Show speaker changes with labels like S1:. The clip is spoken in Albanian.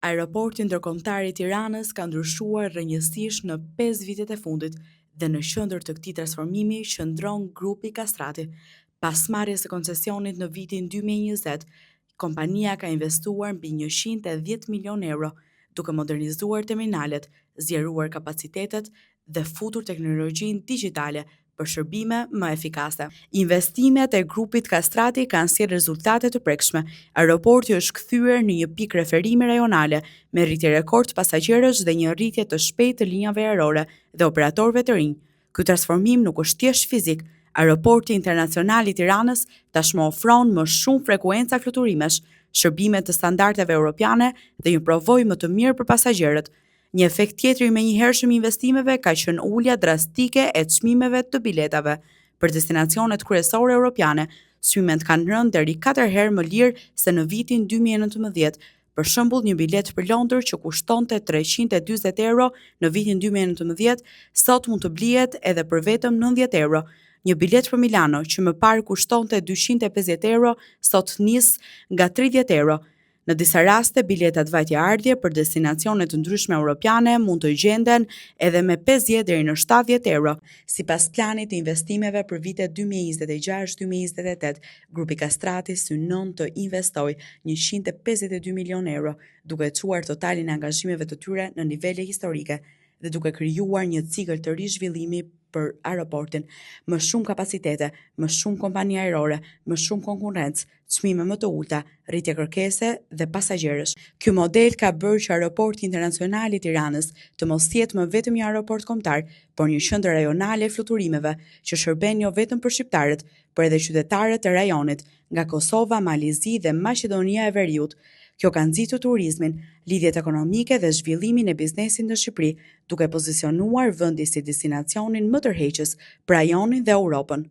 S1: Aeroporti Ndërkombëtar i Tiranës ka ndryshuar rrënjësisht në 5 vitet e fundit dhe në qendër të këtij transformimi qëndron Grupi Kastrati. Pas marrjes së koncesionit në vitin 2020, kompania ka investuar mbi 110 milionë euro, duke modernizuar terminalet, zgjeruar kapacitetet dhe futur teknologjinë digjitale për shërbime më efikase. Investimet e grupit Kastrati kanë sjellë rezultate të prekshme. Aeroporti është kthyer në një pikë referimi rajonale, me rritje rekord pasagjerësh dhe një rritje të shpejtë të linjave ajrore dhe operatorëve të rinj. Ky transformim nuk është thjesht fizik. Aeroporti Internacional i Tiranës tashmë ofron më shumë frekuenca fluturimesh, shërbime të standardeve europiane dhe një përvojë më të mirë për pasagjerët. Një efekt tjetër i menjëhershëm i investimeve ka qenë ulja drastike e çmimeve të biletave. Për destinacionet kryesore europiane, çmimet kanë rënë deri 4 herë më lirë se në vitin 2019. Për shembull, një biletë për Londër që kushtonte 340 euro në vitin 2019, sot mund të blihet edhe për vetëm 90 euro. Një biletë për Milano që më parë kushtonte 250 euro, sot nis nga 30 euro. Në disa raste, biletat vajtje-ardhje për destinacione të ndryshme europiane mund të gjenden edhe me 50 deri në 70 euro. Sipas planit të investimeve për vitet 2026-2028, grupi Kastrati synon të investojë 152 milionë euro, duke çuar totalin e angazhimeve të tyre në nivele historike dhe duke krijuar një cikël të ri zhvillimi për aeroportin. Më shumë kapacitete, më shumë kompani ajrore, më shumë konkurrencë, çmime më të ulta, rritje kërkese dhe pasagjerësh. Ky model ka bërë që aeroporti internacional i Tiranës të mos jetë më vetëm një aeroport kombëtar, por një qendër rajonale e fluturimeve që shërben jo vetëm për shqiptarët, por edhe qytetarët e rajonit, nga Kosova, Mali i Zi dhe Maqedonia e Veriut. Kjo ka nxitur turizmin, lidhjet ekonomike dhe zhvillimin e biznesit në Shqipëri, duke pozicionuar vendin si destinacionin më tërheqës për rajonin dhe Europën.